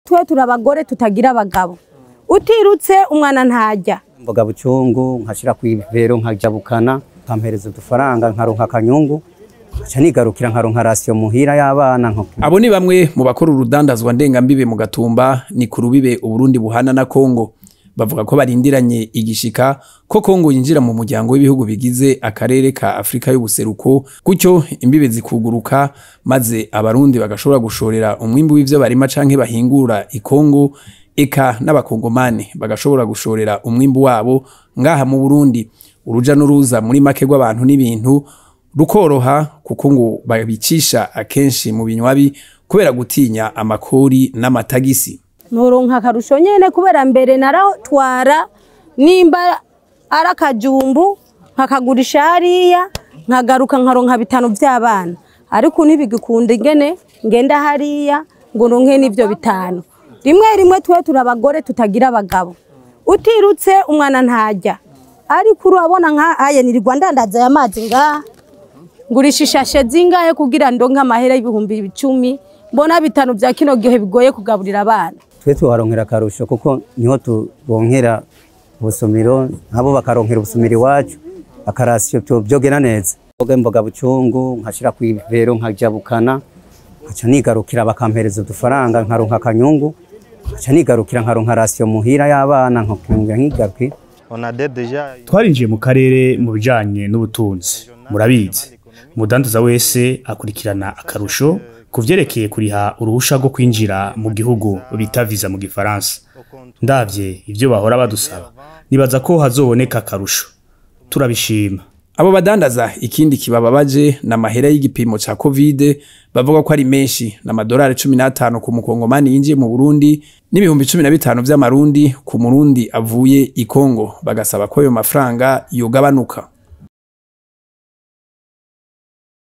Twe turi abagore tutagira abagabo, utirutse umwana ntajya. Mboga bucungu nkashira ku ivero nkajabukana, nkampereza udufaranga nkaronka akanyungu, nkaca nigarukira nkaronka rasiyo muhira y'abana. Abo ni bamwe mu bakora urudandazwa ndengambibe mu Gatumba, ni ku rubibe Uburundi buhana na Kongo. Bavuga ko barindiranye igishika ko Kongo yinjira mu muryango w'ibihugu bigize akarere ka Afrika y'ubuseruko, gutyo imbibe zikuguruka maze abarundi bagashobora gushorera umwimbu w'ivyo barima canke bahingura i Kongo, eka n'abakongomani bagashobora gushorera umwimbu wabo ngaha mu Burundi. Uruja n'uruza muri make rw'abantu n'ibintu rukoroha, kuko ngo babicisha akenshi mu binywabi kubera gutinya amakori n'amatagisi. Noronka akarusho nyene, kubera mbere naratwara nimba ari akajumbu nkakagurisha hariya, nkagaruka nkaronka 5 vy'abana, ariko ntibigikunda ingene ngenda hariya ngo ronke n'ivyo 5. Rimwe rimwe twe turi abagore tutagira abagabo, utirutse umwana ntajya. Ariko urabona nka aye nirirwa ndandaza aya mazi ngaha, ngurisha ishashe zingahe kugira ndonke amahera 10,000, mbona 5 vya kino gihe bigoye kugaburira abana. Twe tuharonkera akarusho kuko niho turonkera ubusumiro, nabo bakaronkera ubusumiro iwacu, akarasiyo byogera neza. Mboga bucungu nkashira ku ivero nkajabukana, nkaca nigarukira bakampereza udufaranga nkaronka akanyungu, nkaca nigarukira nkaronka rasiyo muhira y'abana, nkongera nkigarukira. Twarinjiye mu karere mu bijanye n'ubutunzi, murabizi umudandaza wese akurikirana akarusho kuvyerekeye kuriha uruhusha rwo kwinjira mu gihugu bita visa mu gifaransa. Ndavye ivyo bahora badusaba, nibaza ko hazoboneka akarusho, turabishima. Abo badandaza ikindi kibababaje na mahera y'igipimo ca Covid, bavuga ko ari menshi, na amadolari 15 ku mukongomani yinjiye mu Burundi n'ibihumbi 15 vy'amarundi ku murundi avuye i Kongo. Bagasaba ko ayo mafaranga yogabanuka.